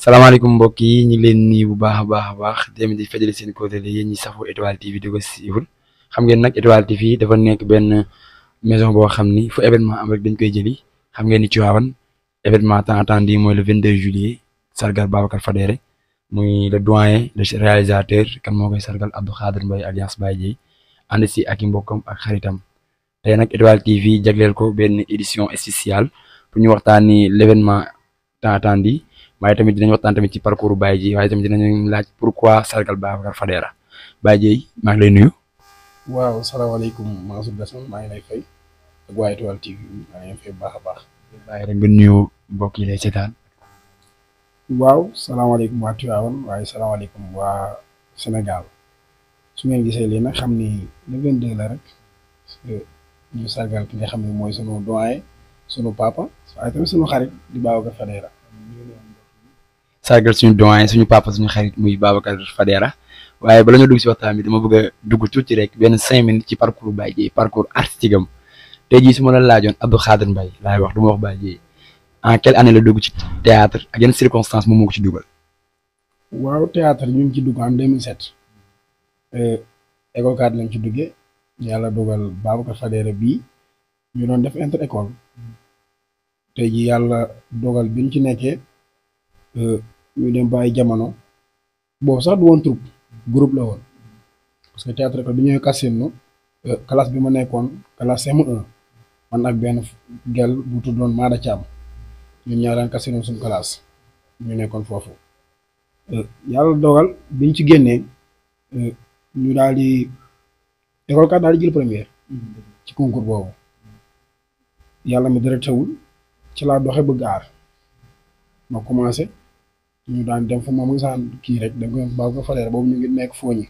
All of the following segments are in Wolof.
salaamaaleykum mbokk yi ñu ngi leen nii bu baax a baax a baax dem di fajale seen côté yéen ñi safoo Étoile TV di ko suivre xam ngeen nag Étoile TV dafa nekk benn maison boo xam ni fu événement am rek dañ koy jëli xam ngeen ni Tivaouane événement tant attendu mooy le 22 juillet sargal Babacar Fadéré muy le doyen le réalisateur kan moo koy sargal Abdou Khader Mbaye alliance Baye Dieye ànd si ak i mbokkam ak xaritam tey nag Étoile TV jagleel ko benn édition spéciale pour ñu waxtaani l' événement tant attendu waaye tamit dinañ waxtaan tamit ci parcours Baye Dieye waaye tamit dinañ laaj pourquoi sargal Babacar Fadéré Baye Dieye maa ngi lay nuyu. waaw salaamaaleykum Mansour Gassama maa ngi lay fay ak waa Étoile TV maa ngi lay fay bu baax a baax. bàyyi rek nga nuyu mbokk yi lay seetaan. waaw salaamaaleykum waa Tivaouane waaye salaamaaleykum waa Sénégal su ngeen gisee lii nag xam ni le 22 la rek ñu sargal ki nga xam ne mooy sunu doyen sunu papa waaye tamit sunu xarit di Babacar Fadéré. sargal suñu doyen suñu papa suñu xarit muy Babacar Fadéré waaye bala ñu dugg si waxtaan bi dama bëgg a dugg tuuti rek benn 5 minutes ci parcours Baye Dieye parcours artistique am tey jii su ma la laajoon Abdou Khader Mbaye laay wax du ma wax Baye Dieye en quelle année la dugg ci théâtre ak yenn circonstances moom moo ko ci dugal. waaw théâtre ñu ngi ci dugg en 2007 école cadre lañ ci duggee yàlla dogal Babacar Fadéré bii ñu doon def inter école tey jii yàlla dogal bi ñu ci nekkee ñu dem ba ay jamono boobu sax du woon troupe groupe la woon parce que théâtre école bi ñëwee Kassinu classe bi ma nekkoon classe CM1 man ak benn gel bu tuddoon Maada Thiam ñun ñaar daan Kassinu suñu classe ñu nekkoon foofu yàlla dogal biñ ci génnee ñu daal di école kat daal di jël première ci concours boobu yàlla mi dara teewul ci laa doxe bëgg aar ma commencé ñu daan dem fu moom nga kii rek da nga ko Babacar Fadéré boobu ñu ngi nekk fooñi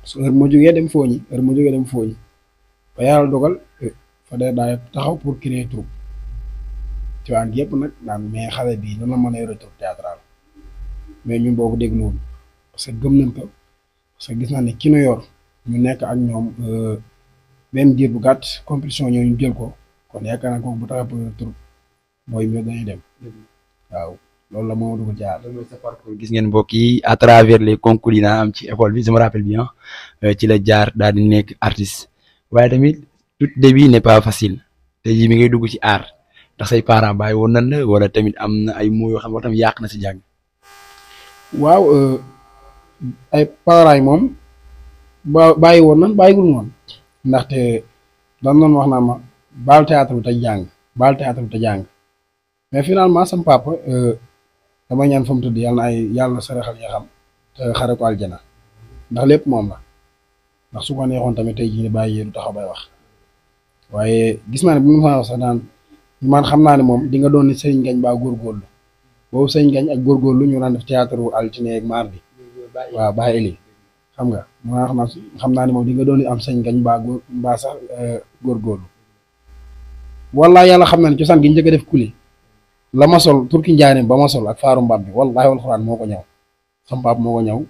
parce que heure ma jógee dem fooñi ba yàlla dogal Fadéré daay taxaw pour créer troupe ci waan yëpp nag naan mais xale bii noonu la mën a yore troupe théâtrale mais ñun boobu dégluwul parce que gëm nañ ko parce que gis naa ne ki nu yor ñu nekk ak ñoom benn diir bu gàtt compétition ñoo ñu jël ko kon yaakaar naa kooku bu taxaw pour troupe mooy mieux dañuy dem waaw loolu la moo dugg jaar. gis ngeen mbokk yi à travers les concours yi naa am ci école bi je me rappelle bien ci la jaar daal di nekk artiste waaye tamit tout début n'est pas facile tey jii mi ngay dugg ci art ndax say parents bàyyi woon nañ la wala tamit am na ay mots yoo xam ne tamit yàq na si jàng. waaw ay parents yi moom bàyyi woon nañ bàyyiwul woon ndaxte daan nañ wax naa ma baal théâtre bi te jàng mais finalement sama papa. dama ñaan fa mu tudd yàlla na saraxal ya xam te xare ko aljana ndax lépp moom la ndax su ko neexoon tamit tey jii Baye Dieye du taxaw bay wax waaye gis naa ne bu mu wax sax naan man xam naa ne moom di nga doon ni Serigne Ngagne Ba góorgóorlu boobu Serigne Ngagne ak góorgóorlu ñu daan def théâtre altine ak mardi waaw Baye Eli xam nga mu xam naa ne moom di nga doon am Serigne Ngagne Ba mbaa sax góorgóorlu wallaahi yàlla xam naa ne cosaan gi njëkk a def kuli la ma sol turki njaareem ba ma sol ak faaru mbaam bi wallaahi wal xuraan moo ko ñëw sama papa moo ko ñëw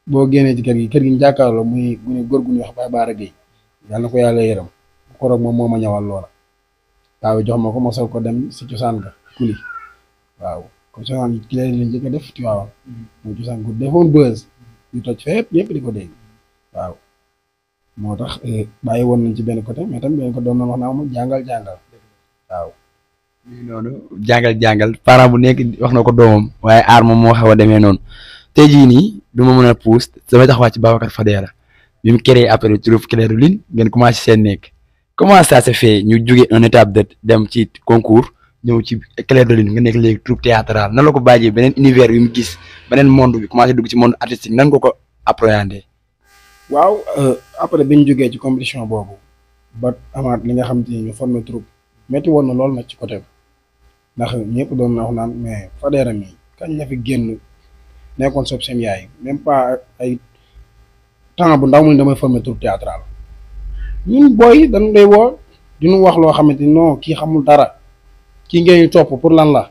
boo génnee ci kër gi ñu jàkkaarloo muy góor gu ñuy wax Baye Baara Gueye yàlla na ko yàlla yërëm koroog moom moo ma ñëwal loola waaw jox ma ko ma sol ko dem si cosaan ga kuli waaw comme cosaan ki lay leen njëkk a def Tivaouane mooy cosaan gu defoon buzz ñu toj fépp ñëpp di ko dégg waaw moo tax bàyyi woon nañ ci benn côté mais tam benn ko doon na wax naa ma jàngal waaw noonu jàngal parent bu nekk wax na ko doomam waaye aar moom moo xaw a demee noonu tey jii nii du ma mën a pousse damay taxawaat ci Babacar Fadéré bi mu créé après troupe Clédoline ngeen commencé seen nekk comment ça se fait ñu jóge un étape de dem ci concours ñëw ci Clédoline nga nekk léegi troupe théâtrale nan la ko bàyyee beneen univers bi mu gis beneen monde bi commencé dugg ci monde artistique nan nga ko appréhender. waaw après bi ñu jógee ci compétition boobu ba amaat li nga xam te ñu formé troupe métti woon na lool nag ci côté ndax ñëpp doon na wax naan mais Fadéré mi kañ la fi génn nekkoon sob seen yaay même pas ay temps bu ndaw mu ne damay former troupe théâtrale ñun booy dañ lay woo diñu wax loo xamante ni non kii xamul dara kii ngeen topp pour lan la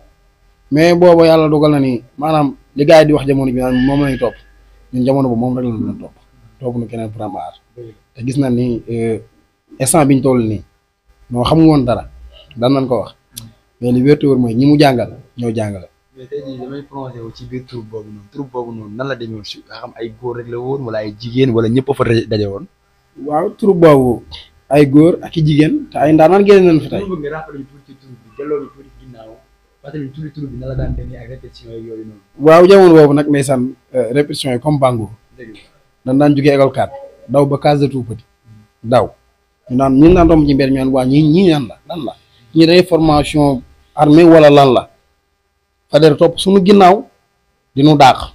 mais booba yàlla dogal na ni maanaam li gars yi di wax jamono bi naan moom lañu topp ñun jamono bu moom rek lañu doon topp nu keneen pour am aar te gis na ni instant biñ toll nii noo xamul woon dara daan nañ ko wax mais li wér te wóor mooy ñi mu jàngal ñoo jàngale mais tey jii damay plongé wu ci biir troupe boobu noonu nan la demee woon si nga xam ay góor rek la woon wala ay jigéen wala ñëpp a fa daje woon. waaw troupe boobu ay góor ak i jigéen te ay ndaanaan génn nañ fi tey. bëgg nga rappelé ñu tuuti ci troupe bi delloo ñu tuuti ginnaaw fàttali ñu tuuti troupe bi nan la daan demee ak répétition yooyu noonu. waaw jamono boobu nag ndeysaan répétition yi comme Bango. dañ daan jógee école 4 daw ba case de tout petit daw ñu naan ñu naan romb ci mbir ñu naan waa ñii ñan la lan la ñii day formation armée wala lan la Faidherbe topp suñu ginnaaw di nu daax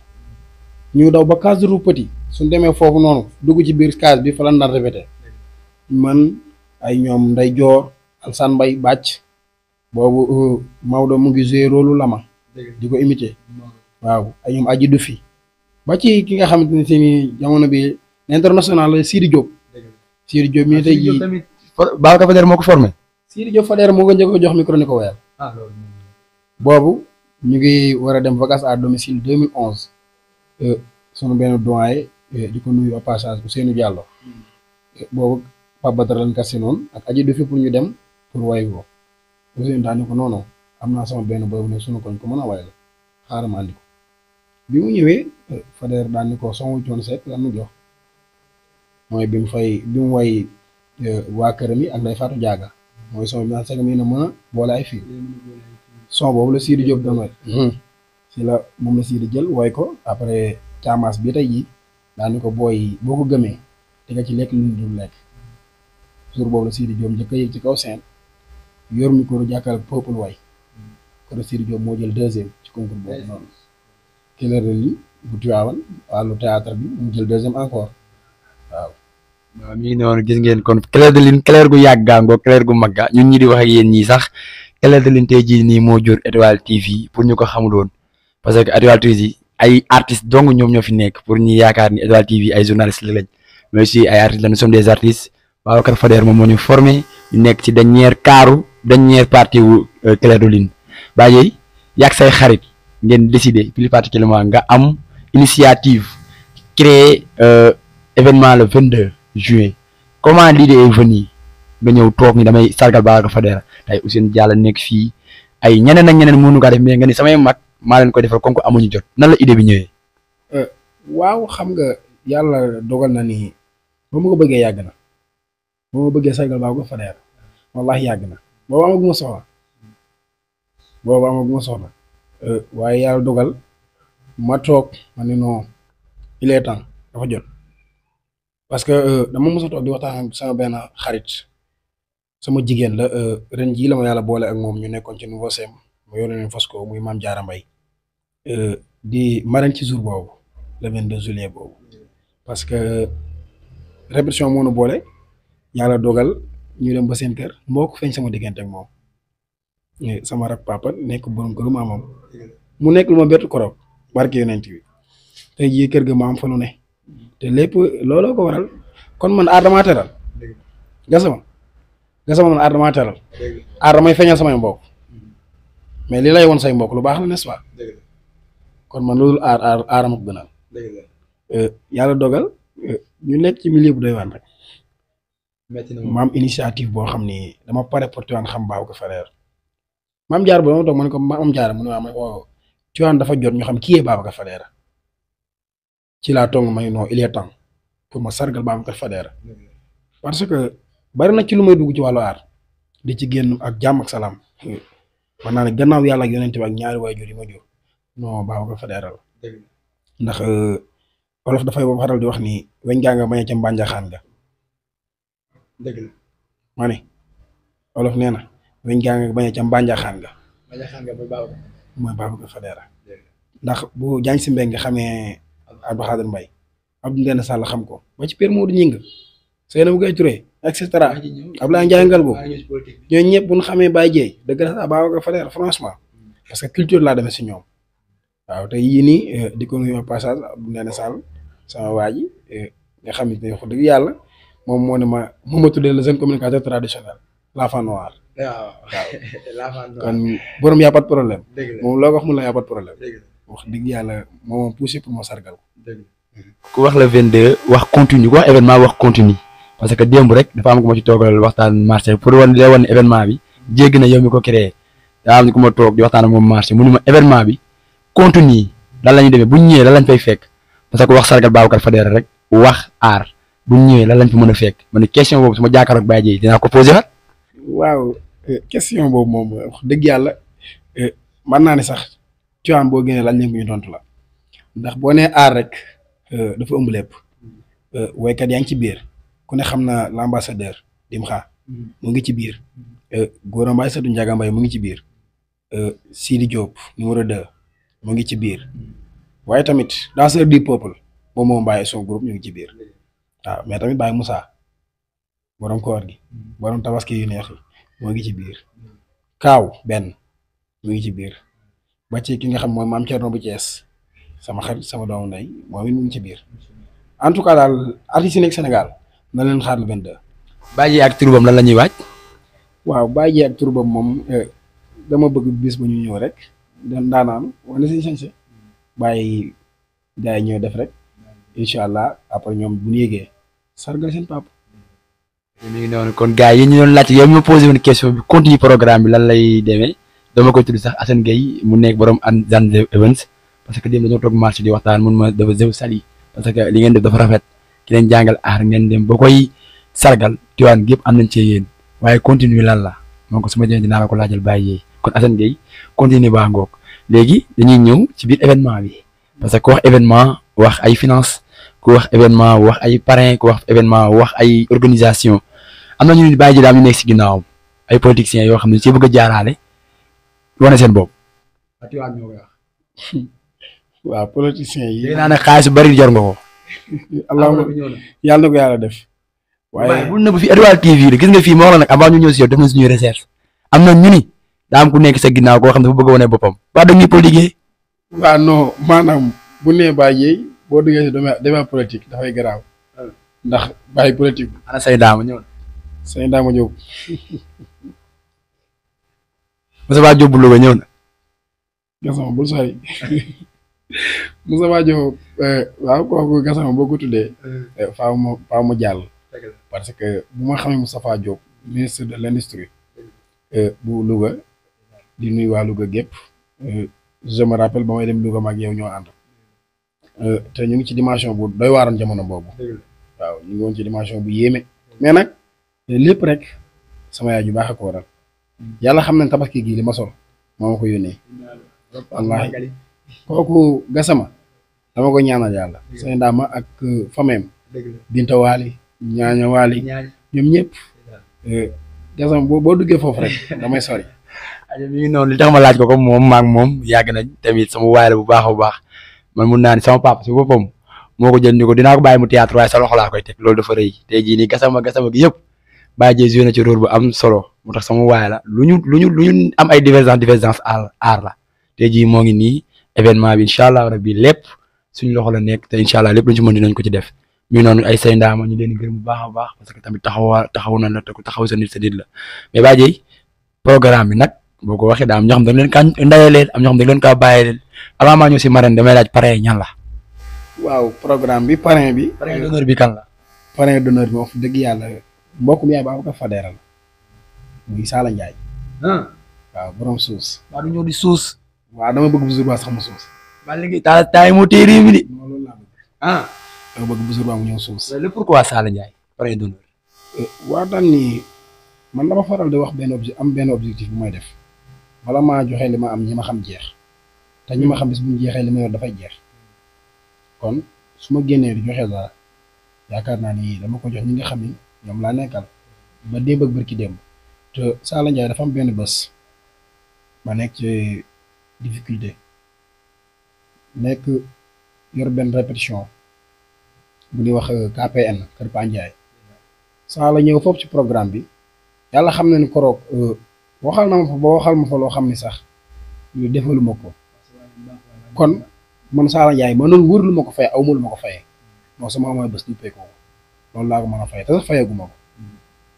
ñu daw ba case de tout petit suñ demee foofu noonu dugg ci biir case bi fa lan daan répété man ay ñoom Ndey Joor Alsaan Mbay bàcc boobu Maodo mu ngi joué rôle Lama di ko imité waaw ay ñoom aji du fi ba ci ki nga xamante ne si ni jamono bi international la Sidi Diop. Sidi Diop mii tey jii tamit Babacar Faidherbe moo ko formé. Sidi Diop Faidherbe moo ko njëkk a jox micro ni ko wéyal. boobu ñu ngi war a dem vacances à domicile 2011 sunu benn doyen di ko nuyu au passage Ousseynou Diallo boobu Pape Badara lañ kase noonu ak aji du fi pour ñu dem pour way ko Ousseynou daal ni ko non am naa sama benn boobu ne sunu koñ ko mën a way la xaaral ma andi ko bi mu ñëwee Faidherbe daan ni ko son wu coon seet lan mu jox mooy bi mu way waa këram yi ak Ndeye Fatou Diaga mooy son bi naan segam yi na mën a boole ay fii son boobu la Sidi Diop doon way si la moom la Sidi jël way ko après caamaas bi tey jii daan ni ko booy boo ko gëmee te nga ci lekk lu ñu dul lekk jour boobu la Sidi Diop njëkk a yëg ci kaw scène yor micro jàkkaarloo peuple way ko Sidi Diop moo jël deuxième ci concours boobu noonu Clé de Lune bu Tivaouane wàllu théâtre bi mu jël deuxième encore waaw. waaw mi ngi noonu gis ngeen kon Clé de Lune Clé gu yàgg gaangoo Clé gu mag ga ñun ñi di wax ak yéen ñii sax Clé de Lune tey jii nii moo jur Étoile TV pour ñu ko xamul woon parce que Étoile TV ay artistes dong ñoom ñoo fi nekk pour ñi yaakaar ni Étoile TV ay journalistes lañ mais aussi ay artistes lañ, nous sommes des artistes. Babacar Faidherbe moom moo ñu formé ñu nekk ci dernière partie wu Clé de Lune Baye yàgg say xarit ngeen décider plus particulièrement nga am initiative créer événement le 22 juin comment l'idée est venue nga ñëw toog ni damay sargal Babacar Faidherbe tey Ousseynou Diallo nekk fii ay ñeneen ak ñeneen mënu kaa def mais nga ni samay mag maa leen ko defal comme que amuñu jot nan la idée bi ñëwee. waaw xam nga yàlla dogal na ni ba ma ko bëggee yàgg na ba ma bëggee sargal Babacar Faidherbe wallahi yàgg na boobu amaguma soxla waaye yàlla dogal ma toog ma ne non il est temps dafa jot parce que dama mos a toog di waxtaan ak sama benn xarit sama jigéen la ren jii la ma yàlla boole ak moom ñu nekkoon ci nouveau sem mu yore leen Fosco muy Maam Jaara Mbay di marraine ci jour boobu le 22 juillet boobu parce que répétition moo nu boole yàlla dogal ñu dem ba seen kër mbokk feeñ sama diggante ak moom sama rak papa nekk borom këru maamam mu nekk lu ma bettu korop barke yonent bi tey jii kër ga maam fa lu ne te lépp looloo ko waral kon man aar damaa teral gasama man aar damaa teral aar damay feeñal samay mbokk mais li lay woon say mbokk lu baax la n'est-ce pas kon man loolu aarama ko gënal yàlla dogal ñu nekk ci milieu bu doy waan rek ma am initiative boo xam ni dama pare pour Tivaouane xam Babacar Faidherbe Maam Jaara ba ma toog ma ne ko Maam Jaara mu ne ma ko Tivaouane dafa jot ñu xam kii est Babacar Faidherbe ci laa toog may non il est temps pour ma sargal Babacar Faidherbe parce que bari na ci lu may dugg ci wàllu aar di ci génn ak jàmm ak salaam man naa ne gannaaw yàlla ak yonent bi ak ñaari waajur yi ma jur non Babacar Faidherbe la ndax olof dafay faral di wax ni weñ gaa nga bañ a ca mbànjaxaan nga dëgg la ma ne olof nee na weñ gaa nga bañ a ca mbànjaxaan nga mooy Babacar Faidherbe ndax bu jaañ si mbéy nga xamee Abdou Khadir Mbaye Abdou Ndéné Sall xam ko ba ci Père Modou Ñing Seynabou Gaye Touré et cetera Abdoulaye Ndiaye Ngalgou ñooñu ñëpp bu ñu xamee Baye Dieye de grâce à Babacar Faidherbe franchement parce que culture laa demee si ñoom waaw te yii nii di ko nuyu passage Abdou Ndéné Sall sama waa ji nga xam ne wax dëgg yàlla moom moo ne ma tuddee le jeune communicateur traditionnel l'enfant noir waaw kon borom yaa pas de problème moom loo ko wax mun la yaa pas de problème wax dëgg yàlla moom poussé pour ma sargal ko. ku wax le 22 wax continue ku wax événement wax continue parce que démb rek dafa am ku ma ci toogal waxtaan marché pour wan lee wan événement bi jéggi na yow mi ko créé daa am ku ma toog di waxtaan ak moom marché mu ni ma événement bi contenu lan la ñuy demee bu ñu ñëwee lan lañ fay fekk parce que wax sargal Babacar Fadera rek wax aar bu ñu ñëwee lan lañ fa mën a fekk man question boobu su ma jàkkaarloog Baye Dieye dinaa ko posé waat. waaw question boobu moom wax dëgg yàlla mën naa ne sax Tivaouane boo génnee laaj leen ko ñu tontu la ndax boo nee aar rek dafa ëmb lépp woykat yaa ngi ci biir ku ne xam na l'ambassadeur Dimxa mu ngi ci biir Gora Mbaye Sadou Ndiaga Mbaye mu ngi ci biir Sidi Diop numéro 2 mu ngi ci biir waaye tamit danseur du peuple moom moo Mbaye son groupe ñu ngi ci biir waaw mais tamit Baye Moussa borom koor gi borom tabaski yu neex yi moo ngi ci biir Kaaw benn mu ngi ci biir ba ci ki nga xam mooy maam Thierno bu Thiès sama xarit sama doomu ndey moom it mu ngi ci biir en tout cas daal artistes yi nekk Sénégal na leen xaar le 22. Baye Dieye ak turubam lan la ñuy waaj. waaw Baye Dieye ak turubam moom dama bëgg bis ba ñu ñëw rek daanaan wane seen sañse bàyyi gars yi ñëw def rek incha allah après ñoom bu ñu yégee sargal seen papa. mi ngi noonu kon gars yi ñu doon laajte yow ñu posé woon question bi continue programme bi lan lay demee dama koy tudd sax Assane Gueye mu nekk borom Zan Events parce que démb dañoo toog marché di waxtaan mun ma dafa zéw sali parce que li ngeen def dafa rafet ki leen jàngal aar ngeen dem ba koy sargal Tivaouane gépp am nañ ci yéen waaye continue lan la donc su ma demee dinaa la ko laajal Baye Dieye kon Assane Gueye continue baa ngoog léegi dañuy ñëw ci biir événement bi parce que ku wax événement wax ay finance ku wax événement wax ay parrain ku wax événement wax ay organisation am na ñu ne Baye Dieye daal ñu nekk si ginnaawam ay politiciens yoo xam ne ci bëgg a jaaraale wane seen bopp. waaw politiciens yi. yéen a ne xaalis bu bari jor nga ko. allahumma yàlla na ko yàlla def. waaye bu nëbb fi Étoile TV gis nga fii moo wax la nag avant ñu ñëw si yow def na suñuy recherche am na ñu ni daa am ku nekk sa ginnaaw koo xam ne dafa bëgg a wane boppam ba da ñuy politiquer. waaw non maanaam bu nee Baye Dieye boo duggee si débat politique dafay garaaw ndax bàyyi politique. ana say daama ñëw na. say daama ñëw. Moussa Diop bu Louga ñëw na. Gassama bul sori Moussa Diop waaw kooku Gassama boo ko tuddee. faaw mu jàll. parce que bu ma xamee Moustapha Diop ministre de l'industrie bu Louga di nuyu waa Louga gépp je me rappelle ba may dem Louga maag yow ñoo ànd te ñu ngi ci dimension bu doy waaroon jamono boobu waaw ñu ngi woon ci dimension bu yéeme mais nag lépp rek sama yaay ju baax a ko waral yàlla xam nañ tabaski gii li ma sol moo ma ko yónnee wallaahi kooku Gassama dama ko ñaanal yàlla say ndaama ak fameem Binta Waali ñaaña waali ñoom ñëpp Gassama boo duggee foofu rek damay sori. mi ngi noonu li tax ma laaj ko comme moom maag moom yàgg nañ tamit sama waay la bu baax a baax man mun naa ni sama papa si boppam moo ko jël ni ko dinaa ko bàyyi mu théâtre waaye sa loxo laa koy teg loolu dafa rëy tey jii nii Gassama gi yëpp Baye Dieye joué na ci rôle bu am solo moo tax sama waay la lu ñu am ay divergence aar la tey jii moo ngi nii événement bi incha allah rabbi lépp suñu loxo la nekk te incha allah lépp lu ñu ci mën dinañ ko ci def. mi noonu ay say ndaama ñu leen gërëm bu baax a baax parce que tamit taxaw na la te ku taxaw sa nit la mais Baye Dieye programme bi nag boo ko waxee daa am ñoo xam ne dañ leen kaa ndayaleel am ñoo xam ne dañ leen kaa bàyyileel avant maa ñëw si marraine damay laaj parrain ñan la. waaw programme bi parrain bi. parrain d'honneur bi kan la. parrain d'honneur bi wax dëgg yàlla mbokk mi yaay Babacar Fadera la muy Sala Ndiaye. waaw borom suus. waaw du ñëw di suus. waaw dama bëgg bu jour ba sax mu suus. ba léegi taay moo téye réew mi de. loolu laa bëgg. dama bëgg bu jour ba mu ñëw suus. le pourquoi Sala Ndiaye parrain d'honneur. waa daan ni man dama faral di wax benn objectif bu may def bala maa joxe li ma am ñi ma xam jeex te ñi ma xam bis bu ñu jeexee li ma yor dafay jeex kon su ma génnee di joxe dara yaakaar naa ni dama ko jox ñi nga xam ni ñoom laa nekkal ba démb ak bërki démb te Sala Ndiaye dafa am benn bés ma nekk ci difficulté nekk yor benn répétition bu ñuy wax KPN Kër Pa Ndiaye Sala ñëw foofu ci programme bi yàlla xam na ni koroog waxal na ma fa ba waxal ma fa loo xam ni sax ñu defalu ma ko kon man Sala Ndiaye ma noonu wër lu ma ko fay aw ma lu ma ko fayee non sama amay bés duppee ko loolu laa ko mën a fay te sax fayeegu ma ko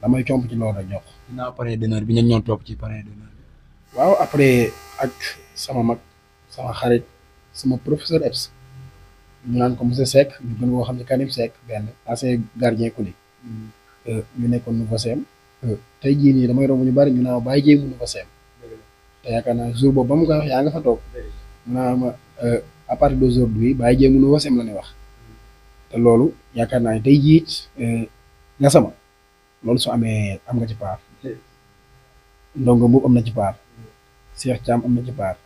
damay comp ci loolu rek jox. dinaa parrain d'honneur bi ñun ñoo topp ci parrain d'honneur bi. waaw après ak sama mag sama xarit sama professeur EPS ñu naan ko monsieur Seck ñu gën koo xam ne Karim Seck benn ancien gardien kuli ñu nekkoon nouveau CM tey jii nii damay romb ñu bari ñu naan Baye Dieye mu nouveau CM te yaakaar naa jour boobu ba mu koy wax yaa nga fa toog mu naan ma à partir d'aujourd'hui Baye Dieye mënu waseem la ñuy wax te loolu yaakaar naa ne tey jii it Gassama loolu su amee am nga ci part Ndongo Mbuub am na ci part Cheikh Thiam am na ci part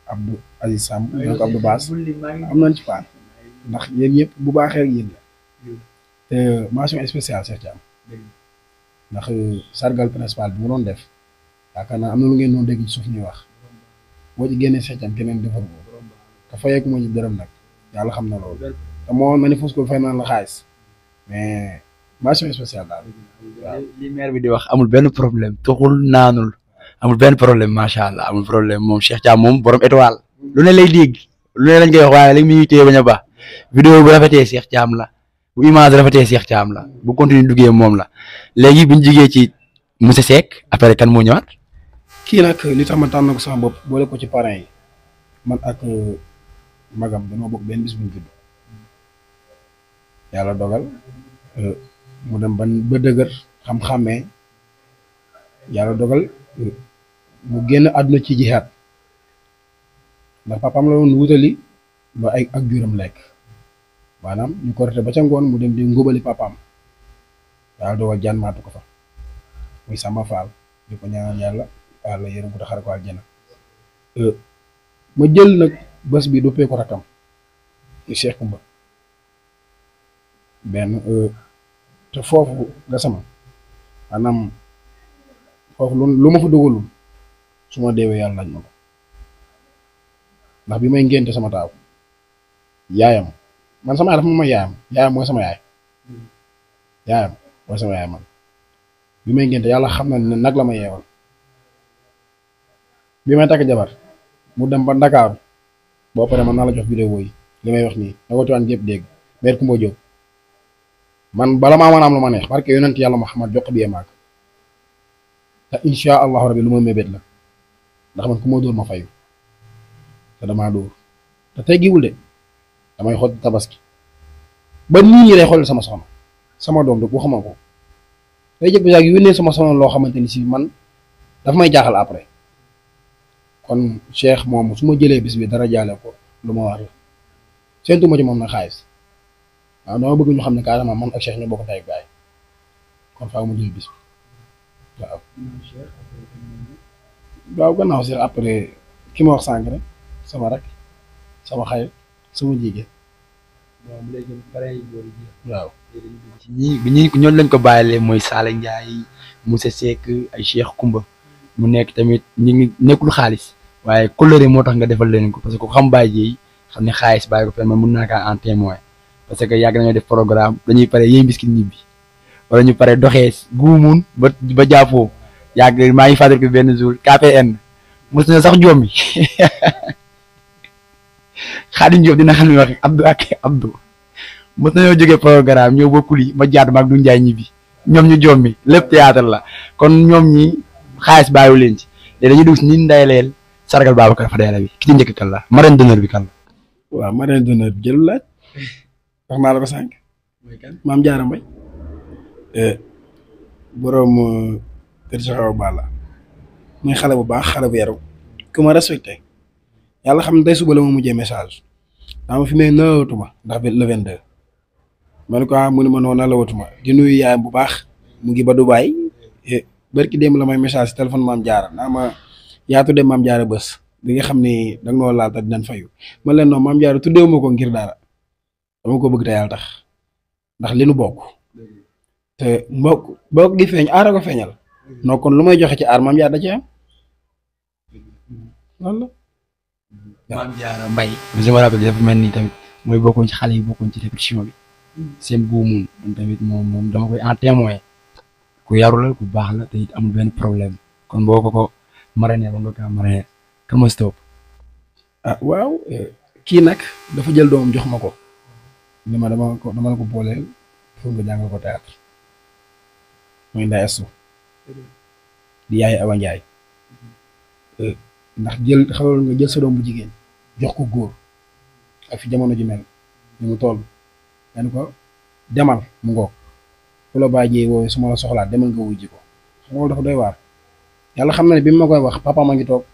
Abdou Aziz Samb donc Abdou Bass am nañ ci part ndax yéen ñëpp bu baaxee ak yéen la te mention spéciale Cheikh Thiam ndax sargal principal bi mu doon def yaakaar naa am na lu ngeen doon dégg ci suuf ñuy wax boo ci génnee Cheikh Thiam keneen defar ko te fayeeku moo ñu dërëm nag yàlla xam na loolu te moo manifeste ko fay naan la xaalis mais mention spéciale daal waaw. li maire bi di wax amul benn problème tuxul naanul amul benn problème macha allah amul problème moom Cheikh Thiam moom borom étoile lu ne lay dégg lu ne lañ koy wax waaye léegi mi ngi téye bañ a baax vidéo bu rafetee Cheikh Thiam la bu image rafetee Cheikh Thiam la bu continue duggee moom la léegi biñ jigee ci monsieur Seck après kan moo ñëwaat. kii nag li tax ma tànn ko sama bopp boole ko ci parrain yi man ak magam dañoo bokk benn bis bu ñu judd yàlla dogal mu dem ba dëgër xam-xamee yàlla dogal mu génn àdduna ci jihaat ndax papaam la woon wutali ba ay ak juram lekk maanaam ñu ko rete ba ca ngoon mu dem di ngóobali papaam yàlla dogal jaan maatu ko fa muy Samba Fall di ko ñaanal yàlla yërëm ko te xare ko aljana ma jël nag bés bi duppee ko rakam ci Cheikh Koumba benn te foofu Gassama maanaam foofu lu ma fa dugalul su ma deewee yàlla laaj ma ko ndax bi may ngénte sama taaw yaayam man sama yaay dafa ma yaayam mooy sama yaay man bi may ngénte yàlla xam na ne nag la ma yeewal bi may takk jabar mu dem ba Ndakaaru boo paree man naa la jox vidéo yi li may wax nii da ko tuwaan gépp dégg meer Kumba Jóob man bala maa mën a am lu ma neex parce que yonent yàlla Muhammad jox bi maak te insha allahu rabbi lu ma mébét la ndax man ku ma dóor ma fayu te damaa dóor te teggiwul de damay xool tabaski ba nii ñi day xool sama soxna sama doom du waxuma ko day jëpp yaag yónnee sama soxna loo xamante ni si man dafa may jaaxal après kon Cheikh moom su ma jëlee bis bi dara jaale ko lu ma war la seentuma ci moom na xaalis waaw dama bëgg ñu xam ne carrément man ak Cheikh ñu bokk tay gaay kon faaw mu jël bis bi waaw gannaaw si après ki ma wax sànq rek sama rak sama xarit sama jigéen waaw ñi ñooñu lañ ko bàyyilee mooy Sala Ndiaye monsieur Seck ay Cheikh Koumba mu nekk tamit ñi ngi nekkul xaalis waaye coloré moo tax nga defal leen ko parce que ku xam Baye Dieye xam ne xaalis bàyyi ko fenn man mën naa kaa en témoin parce que yàgg nañoo def programme dañuy pare yéey mbiskit ñibbi wala ñu pare doxee guumuun ba jàppoo yàgg maa ngi fàttali ko benn jour KPN mos na sax jommi Xaadim Diop dina xam ne wax Abdou mos nañoo jógee programme ñëw ba Kuli ma jaatu maag du Njaay ñibbi ñoom ñu jommi lépp théâtre la kon ñoom ñi xaalis bàyyiwu leen ci léegi dañuy dugg si ñi ndayaleel sargal Babacar Fadera bi ki ci njëkk kan la marraine d'honneur bi kan la. waaw marraine d'honneur bi jëlul laaj wax naa la ko sànq Maam Jaara Mbay borom kër Cheikh Awa Balla muy xale bu baax xale bu yaru ku ma respecté yàlla xam ne tey suba la ma mujjee message daa ma fi may nawatuma ndax le 22 ma ne ko mu ne ma noonu nawatuma di nuyu yaayam bu baax mu ngi ba Dubaay barki démb la may message téléphone Maam Jaara naa ma yaa tuddee Maam Jaara bés di nga xam ni da nga noo laal te dinañ fayu man leen noonu Maam Jaara tuddeewu ma ko ngir dara dama ko bëgg te yàlla tax ndax li nu bokk te mbokk gi feeñ aara ko feeñal non kon lu may joxe ci aar Maam Jaara da ci am loolu la. Maam Jaara Mbay je me rappelle dafa mel ni tamit mooy bokkoon ci xale yi bokkoon ci répétition bi seen buumun man tamit moom dama koy en témoin ku yaru la ku baax la te it amul benn problème kon boo ko marraine ba nga kaa marraine kan mooy stop. ah waaw kii nag dafa jël doomam jox ma ko ni ma dama la ko booleel pour nga jàngal ko théâtre mooy Nday Astu di yaay Awa Njaay ndax xawal nga jël sa doom bu jigéen jox ko góor ak fi jamono ji mel ni mu toll nga ni ko demal mu ngoog ku la Baye Dieye woowe su ma la soxlaa demal nga wujji ko xam nga dafa doy waar yàlla xam na ne bi ma koy wax papa ma ngi toog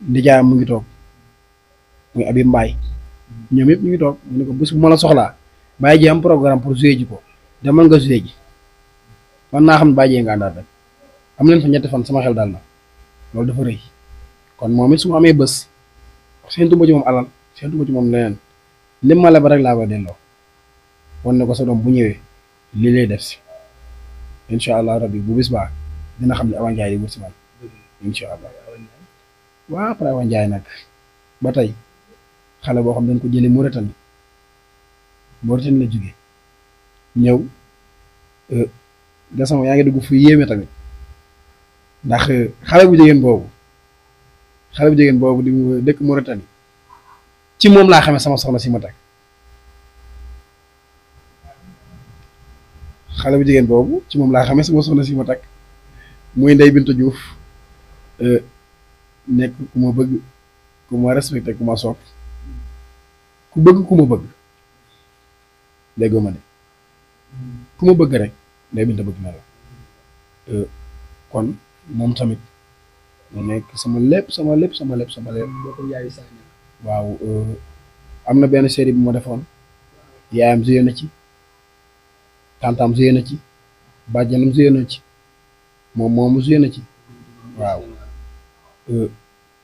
ndijaayam mu ngi toog muy Habib Mbaye ñoom yëpp ñu ngi toog mu ne ko bés bu ma la soxlaa Baye Dieye am programme pour jouer ji ko demal nga jouer ji man naa xam ne Baye Dieye nga àndaat rek am leen fa ñetti fan sama xel daal na loolu dafa rëy kon moom it su ma amee bés séntu ma ci moom alal séntu ma ci moom leneen lim ma leb rek laa koy delloo wan ne ko sa doom bu ñëwee lii lay def si incha allah rabbi bu bis baa dina xam ne Awa Ndiaye di wut si man incha allah waaw après Awa Ndiaye nag ba tey xale boo xam dañ ko jëlee Mauritanie la jógee ñëw gasama yaa ngi dugg fu yéeme tamit ndax xale bu jigéen boobu di dëkk Mauritanie ci moom laa xamee sama soxna si ma takk xale bu jigéen boobu ci moom laa xamee sama soxna si ma takk muy Ndeye Binta Diouf nekk ku ma bëgg ku ma respecté ku ma sopp ku bëgg ku ma bëgg léegoo ma ne ku ma bëgg rek Ndeye Binta bëgg na la kon moom tamit mu nekk sama lépp waaw am na benn série bu ma defoon yaayam joué na ci tantam joué na ci bàjjanam joué na ci moom moomu joué na ci waaw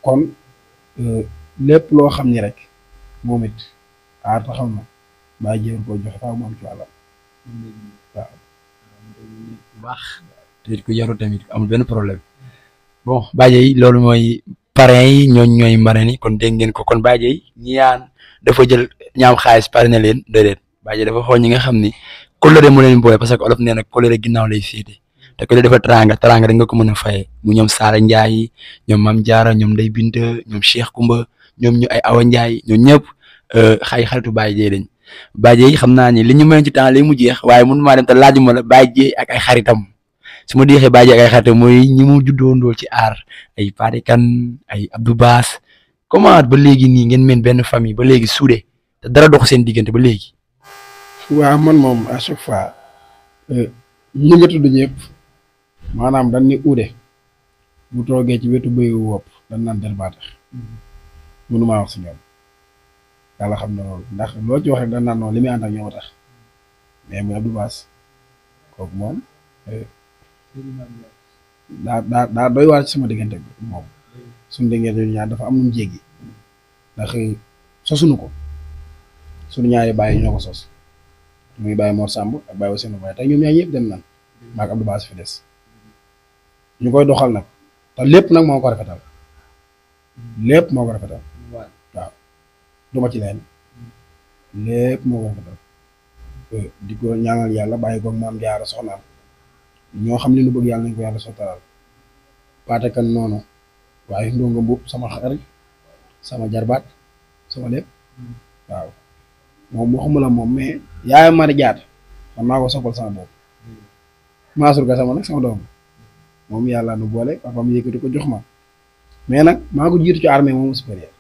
kon lépp loo xam ni rek moom it aar taxaw na Baye Dieye koo joxe faaw mu am ci wàllam waaw bu baax te ku yaru tamit amul benn problème bon Baye Dieye loolu mooy parrain yi ñooy marraine yi kon dégg ngeen ko kon Baye Dieye ñaan dafa jël ñaam xaalis parrainé leen déedéet Baye Dieye dafa xool ñi nga xam ni kóllëre mu leen boole parce que olof nee na kóllëre ginnaaw lay féete te ko dafa teranga rek nga ko mën a fayee mu ñoom Saara Ndiaye ñoom Mame Diarra ñoom Ndeye Binta ñoom Cheikh Koumba ñoom ñu ay Awa Ndiaye ñoom ñëpp xaritu Baye Dieye lañ Baye Dieye xam naa ni li ñu mayoon ci temps lay mu jeex waaye mënu maa dem te laajuma la Baye Dieye ak ay xaritam su ma deexee Baye Dieye ak ay xaritam mooy ñi mu juddoondool ci aar ay Fadi Kane ay Abdou Bass comment ba léegi nii ngeen meen benn famille ba léegi suude te dara dox seen diggante ba léegi. waaw man moom à chaque fois ñi nga tudd ñëpp maanaam dañ ni uude bu toogee ci wetu bëyu wopp dañ naan del baa tax mënumaa wax si ñoom yàlla xam na loolu ndax loo ci wax rek dañ naan noonu li muy ànd ak ñoom a tax mais muy Abdou Bass kooku moom daa doy waar ci sama diggante moom suñu diggante ñu ñaar dafa am nu mu jéggi ndax sosunu ko suñu ñaari bàyyi ñoo ko sos muy bàyyi Mor Samb ak bàyyi Ousseynou Baye tey ñoom ñaar ñëpp dem nan maag Abdou Bass fi des ñu koy doxal nag te lépp nag moo ko rafetal waaw duma ci leen lépp moo ko rafetal di ko ñaanal yàlla bàyyi ko Maam Jaara soxnaam ñoo xam ne lu bëgg yàlla nañ ko yàlla sottalal Paate Kan noonu waaye Ndongo Mbuub sama xarit sama jarbaat sama lépp waaw moom waxuma la moom mais yaayam Mari Jaata man maa ko soppal sama bopp Mansour Gassama nag sama doom moom yàlla nu boole papam yëkkati ko jox ma mais nag maa ko jiitu ci armée moom supérieur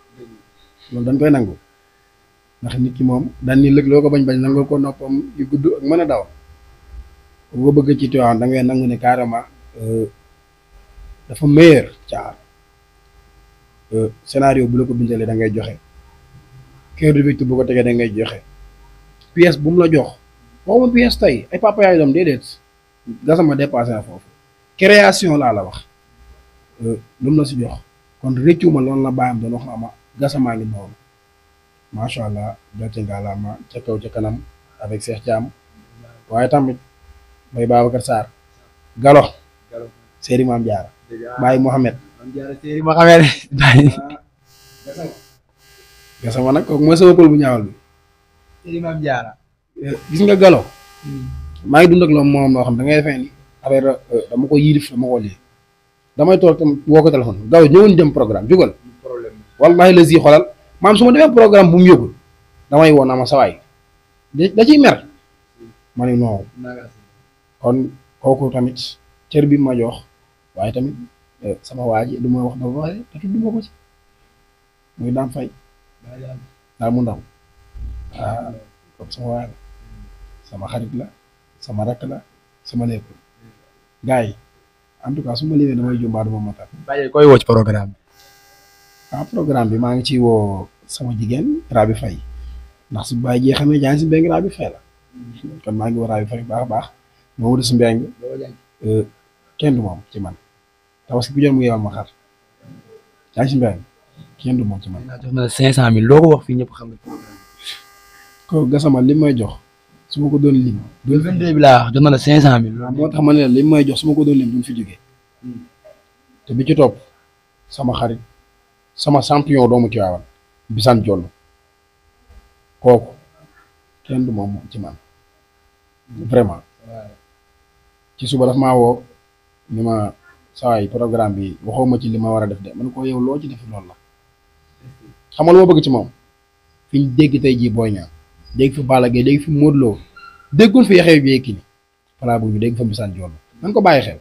loolu dañ koy nangu ndax nit ki moom daan ni lëg loo ko bañ nangul ko noppam yu gudd ak mën a daw boo bëgg ci Tiwaawan da ngay nangu ne carrément dafa meilleur ci aar scénario bu la ko bindalee da ngay joxe cœur de victime bu ko tegee da ngay joxe pièce bu mu la jox waxuma pièce tey ay papa yaay doom déedéet Gassama dépassé na foofu création laa la wax lu mu la si jox kon rëccuma loolu la bàyyam doon wax ama Gassama ngi noonu macha allah jote ngalaama ca kaw ca kanam avec Cheikh Thiam waaye tamit bay Babacar Sarr Galo Seri Mame Diarra Baye Mohamed Gassama nag kooku mooy sama pël bu ñaawal bi Seri Mame Diarra gis nga Galo maa ngi dund ak loolu moom loo xam da ngay defee ni affaire dama ko yilif dama ko lii damay toog tam woo ko téléphone Galo ñëwoon dem programme jugal wallahi la si xolal maam su ma demee programme bu mu yëgul damay woon ama sawaay da ciy mer ma ne non kon kooku tamit cër bi ma jox waaye tamit sama waa ji du ma wax dafa waaye te tudd ma ko ci muy Dame Faye daal mu ndaw kooku sama waay la sama xarit la sama rakk la sama lépp gars yi en tout cas su ma limee damay jumbaa duma matal Baye koy woo ci programme programme bi maa ngi ciy woo sama jigéen Rabi Faye ndax su Baye jee xamee jaan si mbéy Rabi Faye la kon maa ngi woo Rabi Faye baax a baax Mamadou si mbéy kenn du moom ci man tabaski bu jot mu yeewal ma xar jaan si mbéy kenn du moom ci man. jox na la 500000 loo ko wax fii ñëpp xam nga. ko Gassama li may jox su ma ko doon lim. le 22 bi laa wax jox na la 500000. moo tax ma ne la li may jox su ma ko doon lim duñ fi jógee te bi ci topp sama xarit sama champion doomu Tiwaawan Bisane Dione kooku kenn du moom ci man vraiment ci suba daf maa woo ni ma sawaay programme bi waxoo ma ci li ma war a def de man ko yow loo ci def loolu la xam nga lu ma bëgg ci moom fi ñu dégg tey jii Boy Niang dégg fi Balla Gaye dégg fi Modou Lo déggoon fi Yaxya Yékini falaa bu ñu dégg fa Bisane Dione nan ko bàyyi xel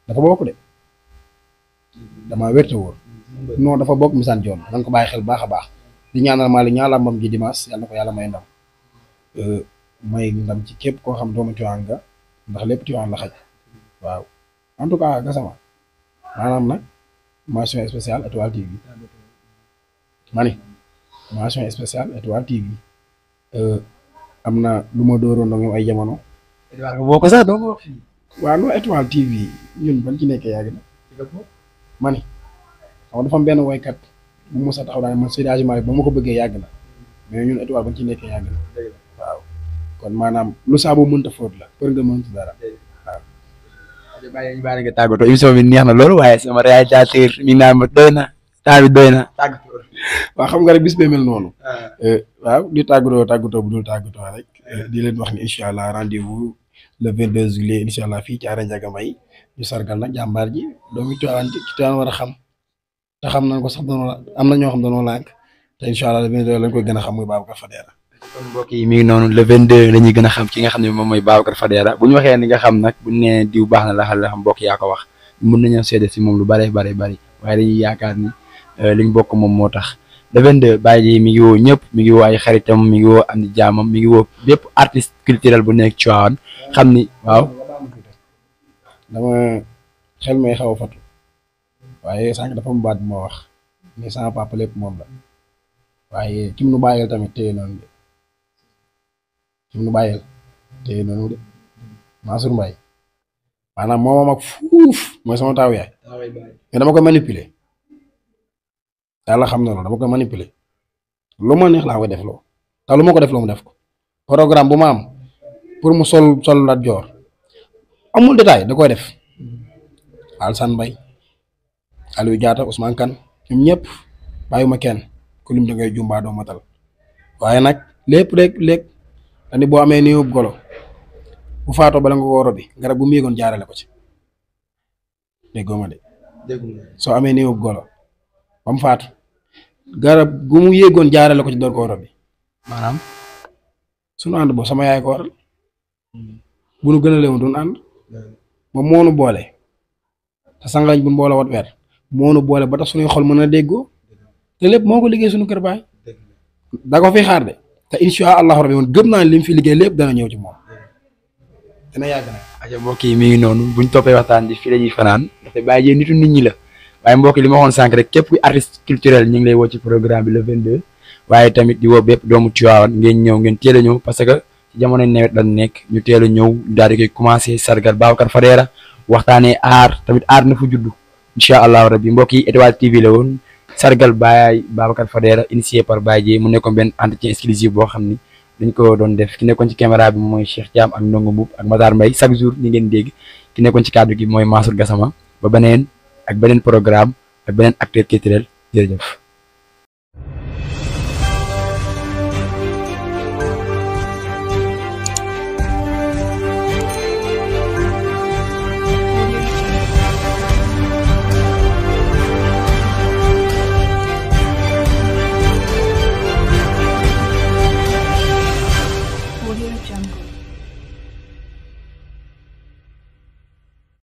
dafa bokk de damaa wérte wóor non dafa bokk Bisane Dione nan ko bàyyi xel baax a baax di ñaanal Malick ñaa làmbam ji dimanche yàlla na ko yàlla may ndam may ndam ci képp koo xam doomu Tiwaawan nga ndax lépp Tiwaawan la xaj waaw en tout cas Gassama maanaam nag mention spéciale Étoile TV mani mention spéciale Étoile TV am na lu ma dooroon ak ñoom ay jamono. boo ko sax doo ko wax fii. waaw non Étoile TV ñun bañ ci nekkee yàgg na mani xam nga dafa am benn woykat bu mos a taxaw daal man Seydi Hadji Malick ba ma ko bëggee yàgg na mais ñun Étoile bañ ci nekkee yàgg na waaw kon maanaam lu saabu mënta fóot la pour nga mën ci dara waaw. bàyyi bàyyi nga tàggatoo émission bi neex na loolu waaye sama réalisateur mi ngi naan ma doy na temps bi doy na tàggatoo. waaw xam nga rek bis bee mel noonu. waaw di tàggatoo bu dul tàggatoo rek di leen wax ni incha allah rendez-vous le 22 juillet incha allah fii ci Arène Ndiaga Mbaye ñu sargal nag jàmbaar ji doomu Tiwaawan ci Tiwaawan war a xam te xam nañ ko sax am na ñoo xam dañoo lànk te incha allah le 22 lañ koy gën a xam muy Babacar Fadera. kon mbokk yi mi ngi noonu le 22 la ñuy gën a xam ki nga xam ne moom mooy Babacar Fadera bu ñu waxee ni nga xam nag bu ñu nee diw baax na la xam mbokk yaa ko wax mën nañoo seede si moom lu bare bare bari waaye dañuy yaakaar ni liñ bokk moom moo tax le 22 Baye ji mi ngi woo ñëpp mi ngi woo ay xaritam mi ngi woo am di jaamam mi ngi woo bépp artiste culturel bu nekk Tiwaawan xam ni waaw. dama xel may xaw a fatu waaye sànq dafa mu baat bu ma wax ni sama papa lépp moom la waaye kim nu bàyyil tamit téye noonu de kim nu bàyyil téye noonu de Mansour Mbaye maanaam moomam ak fuuf mooy sama taaw yaay mais dama koy manipuler yàlla xam na loolu dama koy manipuler lu ma neex laa koy def loo te lu ma ko def loo mu def ko programme bu ma am pour mu sol Lat Joor amul détail da koy def Alassane Mbaye Aliou Diatta Ousmane Kane ñoom ñëpp bàyyuma kenn ku lim da ngay jumbaa doo matal waaye nag lépp rek dañu boo amee néew golo bu faatoo bala nga ko woro bi garab bu mu yéegoon jaarale ko ci déggoo ma de soo amee néew golo ba mu faatu garab gu mu yéegoon jaarale ko ci door ko woro bi maanaam sunu ànd boobu sama yaay ko waral bu nu gën a leewoon duñ ànd moom moo nu boole te sanglañ bu nu boole wat weer moo nu boole ba tax suñuy xol mën a déggoo te lépp moo ko liggéey suñu kër baay da ko fi xaar de te incha allahu rabi man gëm naa ne li mu fi liggéey lépp dana ñëw ci moom dina yàgg nag. aja mbokk yi mi ngi noonu buñ toppee waxtaan bi fii la ñuy fanaan ndaxte Baye Dieye nitu nit ñi la waaye mbokk yi li ma waxoon sànq rek képp kuy artiste culturel ñu ngi lay woo ci programme bi le 22 waaye tamit di woo bépp doomu Tiwaawan ngeen ñëw ngeen teel a ñëw parce que ci jamonoy nawet lan nekk ñu teel a ñëw daal di koy commencé sargal Babacar Fadera waxtaanee aar tamit aar na fu juddu incha allahu rabbi mbokk yi Étoile TV la woon sargal Babacar Fadera initié par Baye Dieye mu nekkoon benn entretien exclusif boo xam ni dañ ko doon def ki nekkoon ci caméra bi mooy Cheikh Thiam ak Ndongo Mboup ak Matar Mbaye chaque jour ñi ngeen dégg ki nekkoon ci cadre gi mooy Mansour Gassama ba beneen ak beneen programme ak beneen acteur culturel jërëjëf